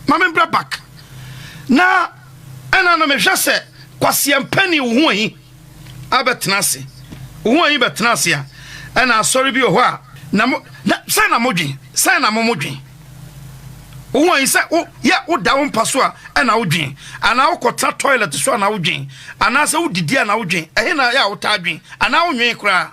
Ma me mbra back na ɛna no mehwɛ sɛ kwaseampani wo ho ahi abɛtena ase. Wo ho ahi bɛtena ase a ɛna asɔre bi wɔ hɔ a na mo na sɛn na modwen sɛn na mo modwen wo ho ahi sɛ wo yɛ woda wo mpa so a ɛna wodwen anaa wokɔtena toilet so a na wodwen anaasɛ wodidi a na wodwen ɛhe na yɛ a wotaa dwen anaa wonwen koraa.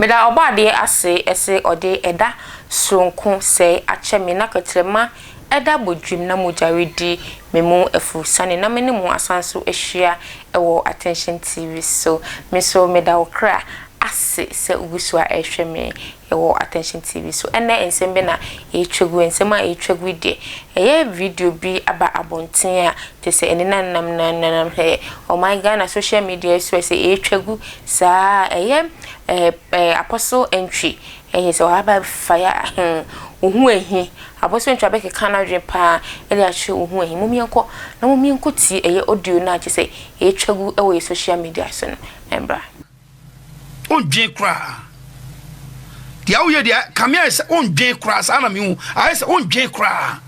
Meda Ɔbɔadeɛ ase se ɔde ɛda soronko sɛɛ akyɛ me na kɛtrɛma ɛda bɔdwam na mogya redi me mu afurusane na me ne mo asan so ahyia wɔ Attention TV so. Me nso meda wo kra ase sɛ wogu so a ɛrehwɛ me wɔ Attention TV so. Ɛnnɛ nsɛm bi na ɛretwa gu, nsɛm a ɛretwa gu yi deɛ, ɛyɛ video bi aba abɔnten a kyerɛ sɛ ɛnenam nam nam hɛ ɔman Ghana social media yi so a sɛ ɛretwa gu saa a, ɛyɛ ɛɛ ɛɛ Apostle Antwi ɛyɛ sɛ waba fa ya hmm wo ho ahi. Apostle Antwi abɛkeka n'adwene paa de akyerɛ wo ho ahi. Mom yɛnkɔ na mom yɛnkɔ tie ɛyɛ audio no a kyerɛ sɛ ɛretwa gu wɔ yɛ social media so no mbra. Wondwen koraa. Deɛ woyɛ deɛ kame ayɛ sɛ wondwen koraa saa na mehu ayɛ sɛ wondwen koraa.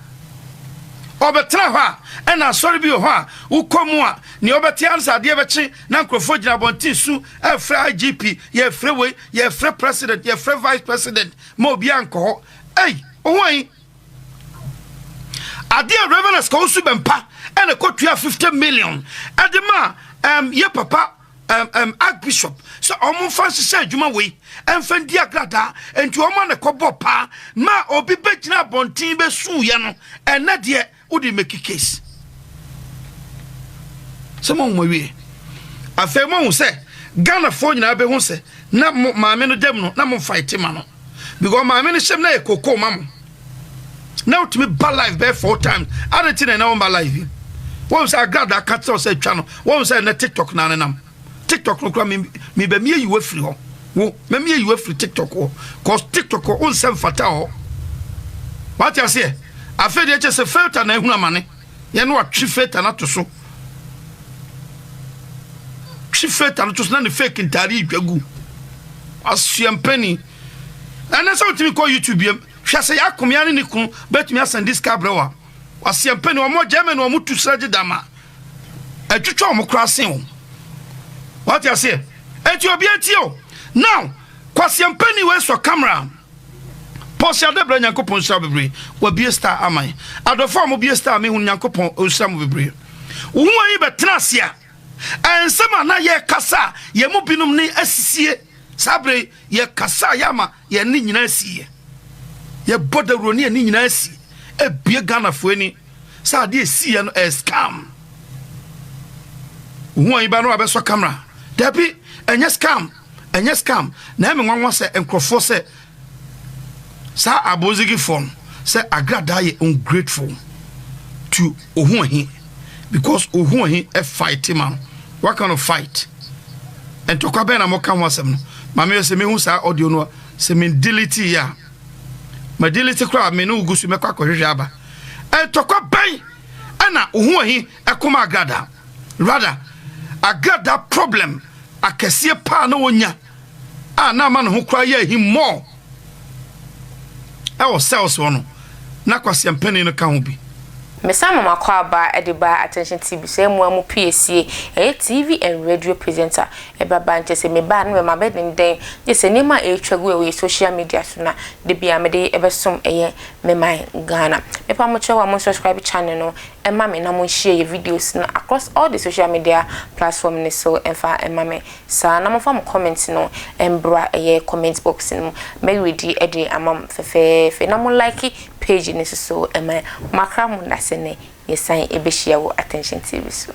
Ɔbɛtena hɔ a ɛna asɔre bi wɔ hɔ a wokɔ mu a nea ɔbɛte ara sɛ adeɛ bɛkye na nkurɔfoɔ gyina abɔnten su ɛfrɛ IGP yɛfrɛ wei yɛfrɛ president yɛfrɛ vice president ma obiara nkɔ hɔ. Ei, wo ho ayi. Adeɛ a Reverend Askawusu Bɛmpa ɛna kɔtua 50 million ɛde ma um, yɛ papa um, um, archbishop sɛ ɔmo mfa nhyehyɛ adwuma wei ɛmfa ndi agradaa nti ɔmo ana kɔbɔ paa ma obi bɛgyina abɔnten bɛsuuyɛ no ɛnɛ deɛ wode make case sɛ moahu mawie afei moahu sɛ Ghanafoɔ nyinaa bɛhu sɛ na mo maame no dam no na mo fight ma no because maame no hyɛm na yɛ koko ma mo na wotumi ba live bɛyɛ four times ade ti na ɛna wɔn ba live yi wɔn sɛ agrada ka kyerɛw sɛ atwa no wɔn sɛ ɛnɛ tiktok na nenam tiktok no kora mi mi bɛ mi ayi wo afiri hɔ wo mɛ mi ayi wo afiri tiktok hɔ cause tiktok hɔ wɔn nsɛ mfata hɔ wate aseɛ afei deɛ kyɛ sɛ filter na ehunu amane yɛn no watwe filter na to so twe filter no to so na ne fake ntaade yi dwa gu asoɛ mpani ɛnɛ sɛ wotumi kɔ youtube biam Hwɛ sɛ Yakomea ne ne kunu bɛtumi asan de sika abrɛ wo a. Waseɛ mpɛ ni, wɔn Germany wɔn tu srɛ gye dama. Ɛtwitwa wɔn koraa sen wo. Wate aseɛ? Enti obi antie o. Now, kwaseɛ mpɛ ni wei sɔ camera. Pɔsi Adebra Nyankopɔn nhyira wo bebree. Wabie star ama yɛn. Adɔfo a mobie star mehu no Nyankopɔn nhyira mo bebree. Wo ho ayi bɛtena ase a, nsɛm a na yɛkasa a yɛn mu binom ne asisie saa bere yi yɛkasa a yɛama Yɛn ani nyinaa si yɛ. Yɛbɔ dawuro ne yɛn ani nyinaa si. Ebue Ghanafoɔ ani sɛ adeɛ esi yɛ no ɛyɛ scam. Ohun ayi ba no abɛsɔ camera. Dabi, ɛnyɛ scam, ɛnyɛ scam. Na ɛmɛ nwanwa sɛ nkurɔfoɔ sɛ saa abonzigifoɔ no sɛ agradaa yɛ ungrateful to ohun ahi because ohun ahi fight ma no. What kind of fight? Ntɔkwa bɛn na moka ho asɛm no? Ma meyɛ sɛ mehu saa audio no a, sɛ me delete yɛ a, ma delete koraa me ne wo gu so mɛkɔ akɔhwehwɛ aba. Ntɔkwa bɛn ɛna wo ho ahi ɛkoma agrada? Rather, agrada problem akɛseɛ paa na wɔnya a na ama ne ho koraa yɛ ahi more ɛwɔ cells hɔ no, na kwaseampani no ka ho bi. Mesan ma m'akwaaba de ba Attention TV so ɛmoa mu piesie ɛyɛ TV and radio presenter ɛba ba nkyɛ sɛ meba a na mɛma abɛdendɛn gye sɛ nneɛma a ɛretwa gu ɛwɔ yɛ social media so na da biara mede ɛbɛsom ɛyɛ me man Ghana. Mepa mo kyɛw a mo subscribe channel no ɛma me na mo nshare yɛ videos no across all the social media platform no so ɛmfa ɛma me saa na momfa mo comment no mbra ɛyɛ comment box no mu mɛ readi de ama mo fɛfɛɛfɛ na mo like page no nso so ma makra mo ndase ne yɛsan ɛbɛhyia wɔ Attention TV so.